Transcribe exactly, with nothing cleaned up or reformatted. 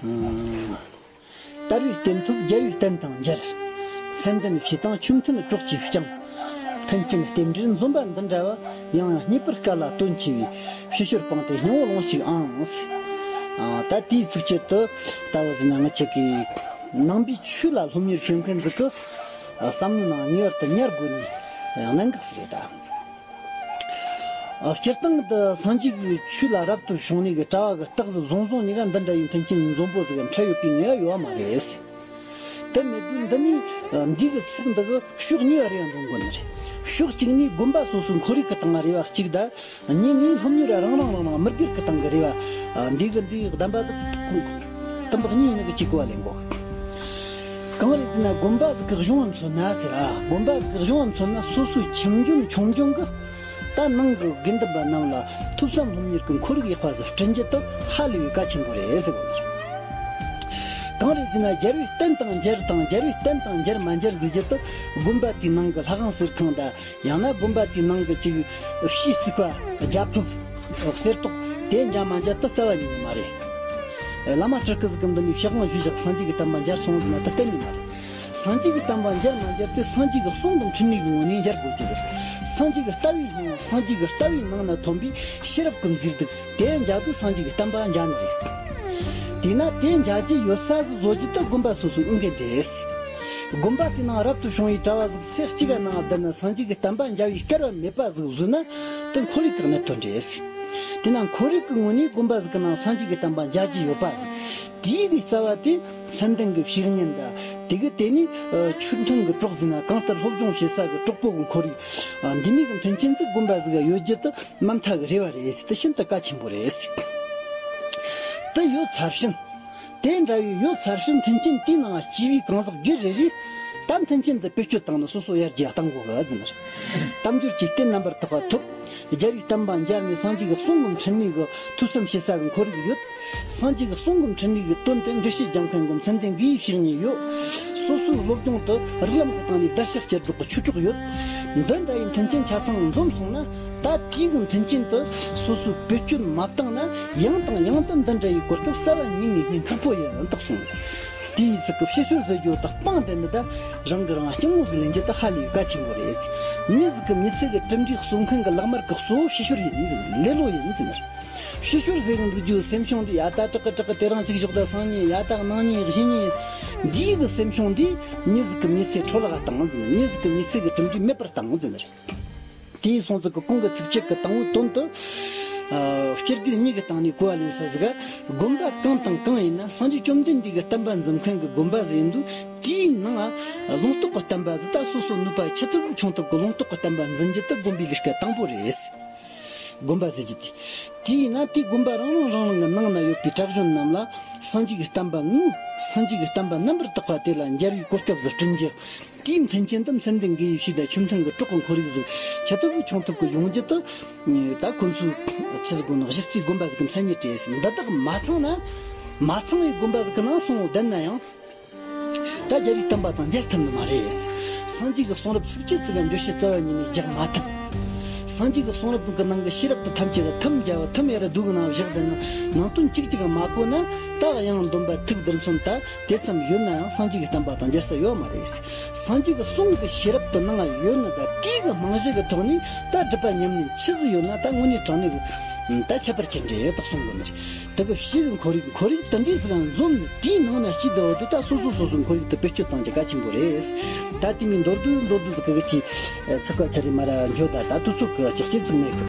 དར་བའི་རྟེན་ཐོབ་རྒྱལ་བའི་བསྟན་དང་མཇལ། མཚན་ལྡན་ཕྱི་དང་ཆོས་མཐུན་གྲོགས་ཀྱིས་བསྐྱངས། མཐུན་རྐྱེན་རྟེན་འབྲེལ་འཛོམས་པ་འདི་འདྲ་བ། ཡང་ཡང་རྙེད་པར་དཀའ་ལ་དོན་ཆེ་བའི། ཕྱི་ཤོར་སྤངས་ཏེ་སྙིང་པོ་ལོངས་ཤིག་ཨང་། ད་དེའི་ཚིགས་བཅད་དུ་ད་བ་ཟིན་ན་ང་ཆེ་གི་ནང་པའི་ཆོས་ལ་སློབ་གཉེར་བྱེད་མཁན་ཟིག་གི་བསམ་བློའི་ནང་ངེས་པར་དུ་ཉར་དགོས་ནི་གནད་འགག་ཟིག་རེད་ད། སྤྱིར་བཏང་དུ་སངས་རྒྱས་ཀྱི་ཆོས་ལ་རབ་ཏུ་བྱུང་ནས་ཀྱི་གྲྭ་བ་གི་རྟགས་གཟུགས་བཟང་བཟང་གཉིས་ཀ་འདི་འདྲ་ཡི་མཐུན་རྐྱེན་འཛོམས་པོ་ཟིག་འཕྲད་ཡོད་པའི་ངེས་པ་ཡོད་པ་མ་རེད། དེ་མེད་དུས་འདི་ནས་འདི་གི་ཚིག་འདི་གི་ཕྱོགས་གཉིས་ཀ་རེ་བ་འདོན་དགོས་ནི་རེད། ཕྱོགས་གཅིག་ནས་དགོན་པ་སོ་སོའི་ཁོར་ཡུག་གི་སྟེང་ལ་རེ་བ་གཅིག་དང་། གཉིས་ནས་སློབ་གཉེར་རང་རང་རང་རང་མི་སྒེར་གི་སྟེང་གི་རེ་བ། འདི་གི་འདི་གདམས་པ་དང་། དམ་པ་གཉིས་ནི་གཅིག་གོ་བ་ལེན་གོ། གང་རེད་ཟེར་ན་དགོན་པ་ཟིག་གི་གཞུང་བ་མཚོན་ན་ཟེར་ཨ། དགོན་པ་ཟིག་གི་གཞུང་བ་མཚོན་ན་སོ་སོའི་ཁྱིམ་རྒྱུན་ཆུང་ཆུང་གི་ད་ནང་གི་དགེ་འདུན་པ་རྣམས་ལ་ཐོས་བསམ་སློབ་གཉེར་གྱི་ཁོར་ཡུག་ཡག་པ་ཟིག་བསྐྲུན་རྒྱུ་དེ་ཧ་ལས་པའི་གལ་ཆེན་པོ་རེད་ཟེར་གོ་ནི་རེད། གང་རེད་ཟེར་ན་རྒྱལ་བའི་བསྟན་དང་མཇལ་དང་རྒྱལ་བའི་བསྟན་དང་མཇལ་མ་མཇལ་ཟེར་རྒྱུ་དེ་དགོན་པ་དེའི་ནང་གི་ལྷ་ཁང་གསེར་ཁང་དང་། ཡང་ན་དགོན་པ་དེའི་ནང་གི་ཅིག་ཕྱི་རྩིག་པ་རྒྱ་ཕིབས་གསེར་ཏོག་དེ་མཇལ་མ་མཇལ་དེ་རྩ་བ་ཉིད་ནས་མ་རེད། བླ་མ་སྤྲུལ་སྐུ་ཟིག་གི་མདུན་ནས་ཞལ་སྔ་ཞུས་བཞག་སངས་རྒྱས་ཀྱི་བསྟན་པ་མཇལ་སོང་ཟེར་ན་དེ་གཏན་ནས་མ་རེད། སངས་རྒྱས་ཀྱི་བསྟན་པ་མཇལ་མ་མཇལ་དེ་སངས་རྒྱས་ཀྱི་གསུང་དང་འཕྲིན་ལས་ཀྱི་ངོས་ནས་མཇལ་དགོས་ཀྱི་ཟེར། སངས་རྒྱས་ཀྱི་ལྟ་བའི་སྙིང་བོ་སངས་རྒྱས་ཀྱི་ལྟ་བའི་ནང་ན་ཐོན་པའི་ཤེས་རབ་ཀྱི་མཛེས་སྡུག་དེ་མཇལ་དུས་སངས་རྒྱས་ཀྱི་བསྟན་པ་མཇལ་ནི་རེད། དེས་ན་དེ་མཇལ་རྒྱུ་ཡོད་ས་ཟིག་བཟོ་རྒྱུ་དེ་དགོན་པ་སོ་སོའི་འོས་འགན་རེད། དགོན་པ་དེའི་ནང་རབ་ཏུ་བྱུང་བའི་གྲྭ་བ་ཟིག་ཚེ་གཅིག་ག་ནང་བསྡད་ན་སངས་རྒྱས་ཀྱི་བསྟན་པ་མཇལ་བའི་སྐལ་བ་མེད་པ་ཟིག་བཟོས་ན་དེ་ཁོར་ཡུག་གི་གནད་དོན་རེད། དེས་ན་ཁོར་ཡུག་གི་ངོས་ནས་དགོན་པ་ཟིག་གི་ནང་སངས་རྒྱས་ཀྱི་བསྟན་པ་མཇལ་རྒྱུ་ཡོད་པ་ཟིག་དེའི་གི་རྩ་བ་དེ་མཚན་ལྡན་གྱི་བཤེས་གཉེན་དང་དེ་གི་དེ་ནས་ཆོས་མཐུན་གྱི་གྲོགས་ཟེར་ན་གང་ལྟར་སློབ་སྦྱོང་བྱེད་ས་གི་གྲོགས་པོ་གི་ཁོར་ཡུག་འདི་མོ་གི་མཐུན་རྐྱེན་ཟིག་དགོན་པ་ཟིག་ག་ཡོད་རྒྱུ་དེ་མ་མཐའ་གི་རེ་བ་རེད་ཟེར། དེ་ཤིན་ཏུ་གལ་ཆེན་པོ་རེད་ཟེར། དེ་ཡོད་ཚར་ཕྱིན། དེ་འདྲ་བའི་ཡོད་ཚར་ཕྱིན་མཐུན་རྐྱེན་དེའི་ནང་སྐྱེས་པའི་གང་ཟག་སྒེར་རེ་རེས་ད་མཐུན་རྐྱེན་འདི་བེད་སྤྱོད་བཏང་ནས་སོ་སོ་ཡར་རྒྱས་གཏང་དགོས་གི་ཟེར། དལ་འབྱོར་གྱི་རྟེན་རྣམ་པར་དག་པ་ཐོབ། རྒྱལ་བའི་བསྟན་པ་མཇལ་ནས་སངས་རྒྱས་ཀྱི་གསུང་གི་འཕྲིན་ལས་ཀྱི་ཐོས་བསམ་བྱེད་ས་གི་ཁོར་ཡུག་ཡོད། སངས་རྒྱས་ཀྱི་གསུང་གི་འཕྲིན་ལས་ཀྱི་དོན་དེ་འགྲེལ་བཤད་རྒྱག་མཁན་གྱི་མཚན་ལྡན་དགེ་བའི་བཤེས་གཉེན་ཡོད། སོ་སོའི་སློབ་སྦྱོང་དུ་རིགས་ལམ་གྱི་སྟེང་ནས་བརྡར་ཤ་བཅད་སྒྲོག་གི་ཆོས་གྲོགས་ཡོད། འདི་འདྲ་ཡི་མཐུན་རྐྱེན་ཆ་ཚང་འཛོམས་སོང་ན། ད་དེའི་གི་མཐུན་རྐྱེན་དེ་སོ་སོས་བེད་སྤྱོད་མ་བཏང་ན་ཡང་དང་ཡང་དུ་འདི་འདྲ་ཡི་གོ་སྐབས་རྩ་བ་ཉིད་ནས་རྙེད་ཁག་པོ་ཡིན་རྟགས་སོང་། དེའི་ཚིག་གི་ཕྱི་ཤོར་ཟེར་རྒྱུ་དག་སྤངས་ཏེ་ནི་ད་རང་གི་རང་སྐྱིད་མོ་ཟིག་ལེན་རྒྱུ་དེ་ཧ་ལས་གལ་ཆེན་པོ་རེད། མྱི་ཟིག་གི་མྱི་ཚེ་གི་གྲུབ་འབྲས་གསོག་མཁན་གི་ལག་དམར་གི་གཙོ་བོ་ཕྱི་ཤོར་ཡིན་ཟེར། ལེ་ལོ་ཡིན་ཟེར། ཕྱི་ཤོར་ཟེར་གི་འདུག་རྒྱུ་སེམས་བྱུང་འདི་ཡ་ད་དྲག་གི་དྲག་གི་དེ་རིང་གཅིག་ཞོག་ད་སང་ཉིན་ཡ་ད་གནངས་ཉིན་གཞེས་ཉིན་འདིའི་གི་སེམས་བྱུང་འདི་མྱི་ཟིག་གི་མྱི་ཚེ་འཕྲོ་བརླག་བཏང་ཟེར། མྱི་ཟིག་གི་མྱི་ཚེ་གི་གྲུབ་འབྲས་མེད་པར་བཏང་ཟེར། དེའི་སོང་ཙིག་གི་གོང་གི་ཚིགས་བཅད་ཀྱི་དང་པོའི་དོན་དུ། ཨ། སྤྱིར་སྒེར་གཉིས་ཀྱི་སྟེང་ནས་གོ་བ་ལེན་ས་ཟིག་ག་དགོན་པ་གང་དང་གང་ཡིན་ན་སངས་རྒྱས་བཅོམ་ལྡན་འདས་ཀྱི་བསྟན་པ་འཛིན་མཁན་གྱི་དགོན་པ་ཟིག་ཡིན་དུས་དེའི་ནང་ལ་ལུང་རྟོགས་ཀྱི་བསྟན་པ་ཟིག་ད་སོ་སོ་ནུས་པ་ཆེ་ཐུབ་ཆུང་ཐུབ་ཀྱི་ལུང་རྟོགས་ཀྱི་བསྟན་པ་འཛིན་རྒྱུ་དེ་དགོན་པའི་ལས་ཀ་དང་པོ་རེད། དགོན་པ་ཟེར་རྒྱུ་དེ། དེ་ཡིན་ན་དེའི་དགོན་པ་རང་རང་རང་རང་གི་ནང་ན་ཡོད་པའི་གྲྭ་གཞོན་རྣམས་ལ་སངས་རྒྱས་ཀྱི་བསྟན་པ་དངོས། སངས་རྒྱས་ཀྱི་བསྟན་པ་རྣམ་པར་དག་པ་དེ་ལ་མཇལ་བའི་གོ་སྐབས་ཟིག་བསྐྲུན་རྒྱུ། དེའི་མཐུན་རྐྱེན་དུ་མཚན་ལྡན་དགེ་བའི་བཤེས་དང་ཆོས་མཐུན་གྱི་གྲོགས་ཀྱི་ཁོར་ཡུག་ཟིག་ཆེ་ཐུབ་ཆུང་ཐུབ་ཀྱི་ཡོང་རྒྱུ་དེ། ད་ཁོ་ཚོས་ཆི་ཟིག་དགོས་ན་གཞི་རྩའི་དགོན་པ་ཟིག་གི་མཚན་ཉིད་སྤྲད་ཟིན་འདི་དག་མ་ཚང་ན། མ་ཚང་བའི་དགོན་པ་ཟིག་གི་ནང་སོང་བསྡད་ན་ཡང་། ད་རྒྱལ་བའི་བསྟན་པ་དང་མཇལ་ཐུབ་ནི་མ་རེད། སངས་རྒྱས་ཀྱི་གསུང་རབ་ཚིགས་བཅད་ཙམ་ཡང་འགྲེལ་བཤད་རྩ་བ་ཉིད་ནས་རྒྱག་མ་ཐུབ། སངས་རྒྱས་ཀྱི་གསུང་རབ་ཀྱི་ནང་གི་ཤེས་རབ་དེ་ཐམས་ཅད་ལ་ཐུམ་རྒྱལ་བ་ཐུམ་ཡ་ར་སྡུག་གི་ནང་བཞག་བསྡད་ན་ནང་དོན་གཅིག་གཅིག་མ་གོ་ན་ད་ཡང་འདོན་པ་ཐུགས་རྡུལ་ཚོན་ད་དེ་ཙམ་ཡོད་ན་ཡང་སངས་རྒྱས་ཀྱི་བསྟན་པ་དང་མཇལ་ས་ཡོད་མ་རེད། སངས་རྒྱས་ཀྱི་གསུང་གི་ཤེས་རབ་དེ་ནང་ཡོད་ན་ད་དེའི་གི་རྨང་གཞི་གི་ཐོག་ནས་ད་སྒྲུབ་པ་ཉམས་ལེན་ཆི་ཟིག་ཡོད་ན་ད་དངོས་གནས་དྲང་གནས་གི་ད་ཁྱད་པར་ཅན་རེད་ད་གསུང་དགོས་ནི་རེད། དེ་གི་ཕྱི་གི་ཁོར་ཡུག་ཁོར་ཡུག་དེ་འདྲའི་ཟིག་འཛོམས་ནས་དེའི་ནང་ན་སྐྱིད་དུ་འོ་དུ་ད་སོ་སོ་སོ་སོའི་ཁོར་ཡུག་དེ་བེད་སྤྱོད་གཏང་རྒྱུ་གལ་ཆེན་པོ་རེད། ད་དེ་མིན་མདོར་བསྡུས་མདོར་བསྡུས་ཟིག་གི་གི་ཅི་ཚིག་པ་ཆ་རེ་མ་ར་འགྱོ་ད་ད་དུས་ཚོད་གི་ཅིག་ཅིག་ཙིག་མེད་གི།